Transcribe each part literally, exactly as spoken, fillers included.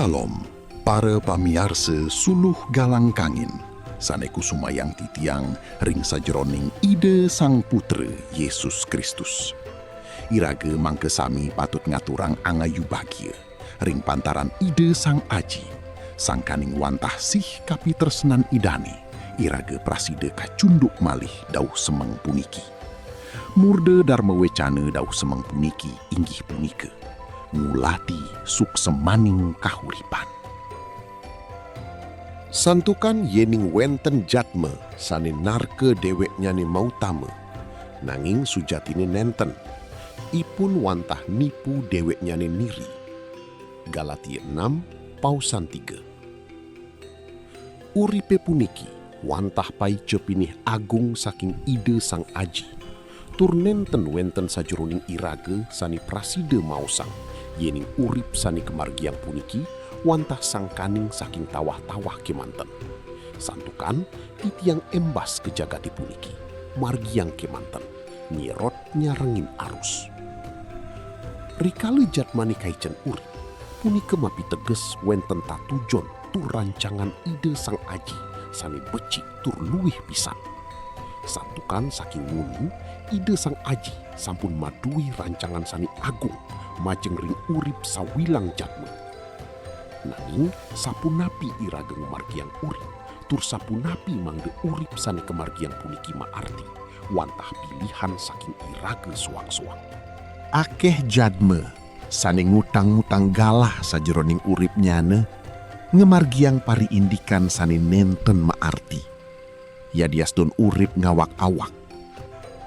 Shalom, para pamiarsa suluh galang kangin, sane kusumayang titiang ring sajeroning Ida Sang Putra Yesus Kristus. Iraga mangka sami patut ngaturang angayu bagia ring pantaran Ida Sang Aji, sangkaning wantah sih kapitresnan Idane, iraga prasida kacunduk malih dauh semeng puniki. Murda darma wecana dauh semeng puniki inggih punika ngulati suksemaning kahuripan. Santukan yening wenten jadma sane narka deweknyane mautama, nanging sujatine nenten, ipun wantah nipu deweknyane niri. Galatia enam, pausan tiga. Uripe puniki wantah paica pinih agung saking Ida Sang Aji, tur nenten wenten sajeroning iraga sane prasida maosang, yening urip sane kamargiang puniki wantah sangkaning saking tawah-tawah kemanten. Santukan titiang embas ka jagate puniki, margiang kemanten, nyerot nyarengin arus. Rikala jadmane kaicen urip, punika mapiteges wenten tatujon tur rancangan Ida Sang Aji sane becik tur luih pisan. Santukan saking nguni, Ida Sang Aji sampun madue rancangan sane agung majeng ring urip sawilang jadma. Nanging sapunapi iraga ngamargiang urip, tur sapunapi mangda urip sane kamargiang puniki maarti, wantah pilihan saking iraga soang-soang. Akeh jadma sane ngutang-ngutang galah sajeroning uripnyane, ngamargiang pariindikan sane nenten maarti, yadiastun urip ngawak-awak,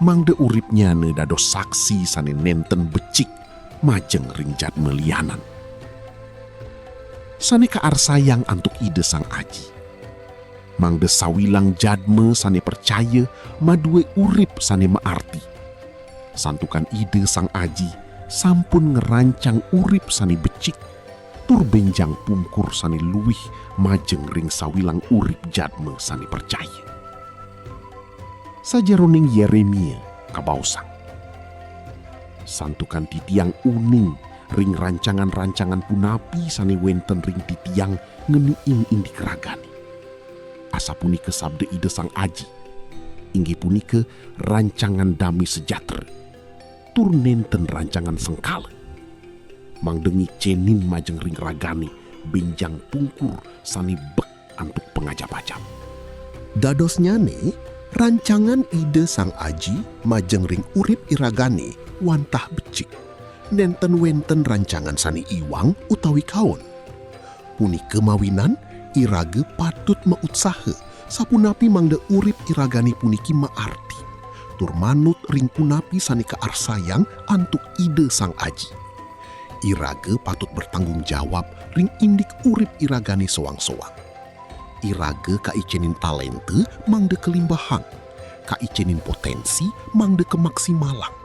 mangda uripnyane dados saksi sane nenten becik majeng ring jadma lianan. Sane kaarsayang antuk Ida Sang Aji, mangda sawilang jadma sane pracaya madue urip sane maarti. Santukan Ida Sang Aji sampun ngrancang urip sane becik, tur benjang pungkur sane luih majeng ring sawilang urip jadma sane pracaya. Sajeroning Yeremia kabaosang, santukan titiang uning ring rancangan-rancangan punapi sane wenten ring titiang ngeniing indik ragane. Asapunika sabda Ida Sang Aji, inggih punika rancangan dame sejahtera, tur nenten rancangan sengkala, mangda ngicenin majeng ring ragane benjang pungkur sane bek antuk pangajap-ajap. Dadosnyane, rancangan Ida Sang Aji majeng ring urip iragane wantah becik. Nenten wenten rancangan sane iwang utawi kaon. Punika mawinan iraga patut mautsaha, sapunapi mangda urip iragane puniki maarti, tur manut ring punapi sane kaarsayang antuk Ida Sang Aji. Iraga patut bertanggung jawab ring indik urip iragane soang-soang. Iraga kaicenin talenta mangda kalimbahang, kaicenin potensi mangda kamaksimalang.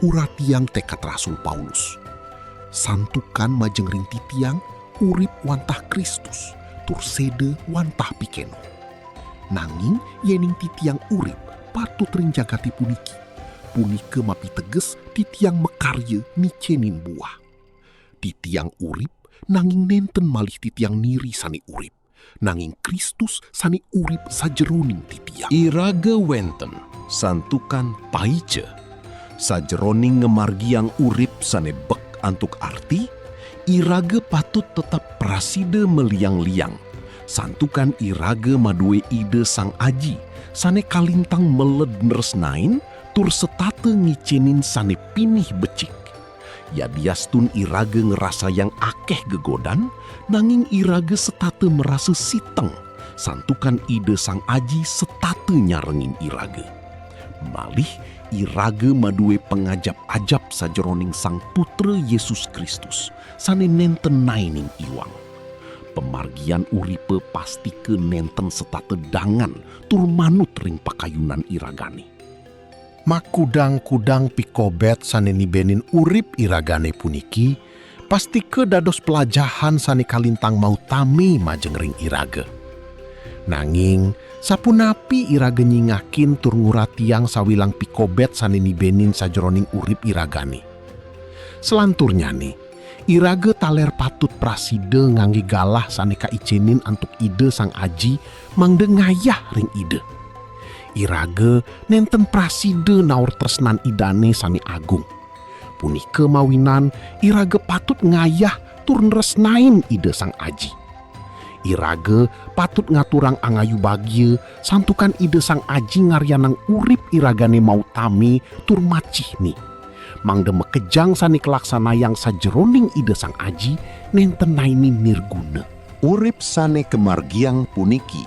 Uratiang tekad Rasul Paulus. Santukan majeng ring titiang urip wantah Kristus, tur seda wantah pikenoh. Nanging yening titiang urip patut ring jagate puniki, punika mapiteges titiang makarya nicenin buah. Titiang urip, nanging nenten malih titiang niri sane urip, nanging Kristus sane urip sajeroning titiang. Iraga wenten santukan paica. Sajeroning ngamargiang urip sane bek antuk arti, iraga patut tetep prasida maliang-liang, santukan iraga madue Ida Sang Aji, sane kalintang meled nresnain tur setata ngicenin sane pinih becik. Yadiastun iraga ngrasayang akeh gegodan, nanging iraga setata marasa siteng, santukan Ida Sang Aji setata nyarengin iraga. Malih iraga madue pangajap-ajap sajeroning Sang Putra Yesus Kristus, sane nenten naining iwang. Pamargian uripe pastika nenten setata dangan tur manut ring pakayunan iragane. Makudang-kudang pikobet sane nibenin urip iragane puniki, pastika dados plajahan sane kalintang mautami majeng ring iraga. Nanging, sapunapi iraga nyingakin tur nguratiang sawilang pikobet sane nibenin sajeroning urip iragane? Salanturnyane, Iraga taler patut prasida ngangge galah sane kaicenin antuk Ida Sang Aji mangda ngayah ring Ida. Iraga nenten prasida naur tresnan Idane sane agung. Punika mawinan iraga patut ngayah tur nresnain Ida Sang Aji. Iraga patut ngaturang angayu bagia santukan Ida Sang Aji ngaryanang urip iragane mautami tur macihni, mangda makejang sane kalaksanayang sajeroning Ida Sang Aji nenten naini nirguna. Urip sane kamargiang puniki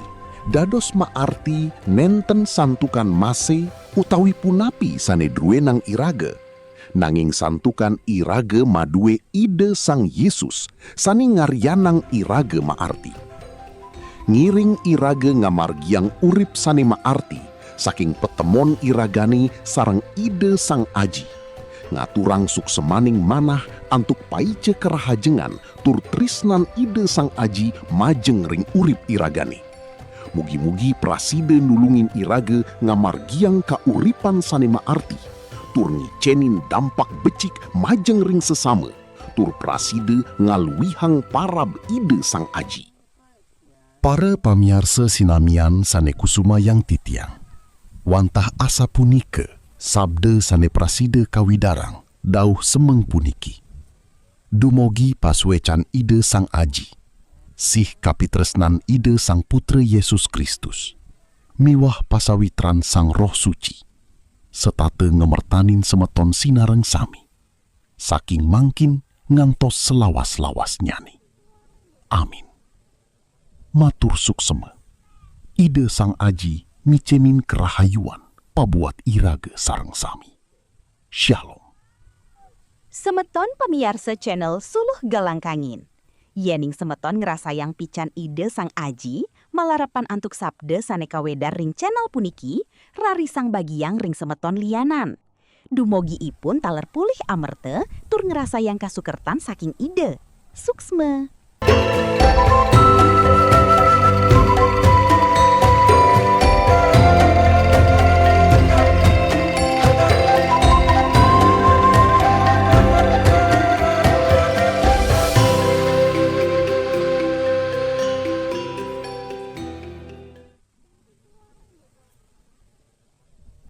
dados maarti nenten santukan mase utawi punapi sane druenang iraga, nanging santukan iraga madue Ida Sang Yesus sane ngaryanang iraga maarti. Ngiring iraga ngamargiang urip sane maarti saking patemon iragane sareng Ida Sang Aji, ngaturang suksemaning manah antuk paica karahajengan tur trisnan Ida Sang Aji majeng ring urip iragane. Mugi-mugi prasida nulungin iraga ngamargiang kauripan sane maarti, tur ngicenin dampak becik majeng ring sesama, tur prasida ngaluihang parab Ida Sang Aji. Para pamiarsa sinamian sane kusumayang titiang, wantah asapunika sabda sane prasida kawidarang dauh semeng puniki. Dumugi pasuecan Ida Sang Aji, sih kapitresnan Ida Sang Putra Yesus Kristus, miwah pasawitran Sang Roh Suci, setata ngamertanin semeton sinareng sami, saking mangkin ngantos selawas-lawasnyane. Amin. Matur suksema. Ida Sang Aji micenin karahayuan pabuat iraga sareng sami. Shalom. Semeton pamiarsa channel Suluh Galang Kangin. Yening semeton ngrasayang pican Ida Sang Aji, malarapan antuk sabda sane kawedar ring channel puniki, rarisang bagiang ring semeton lianan. Dumugi ipun taler polih amerta tur ngrasayang kasukertan saking Ida. Suksma.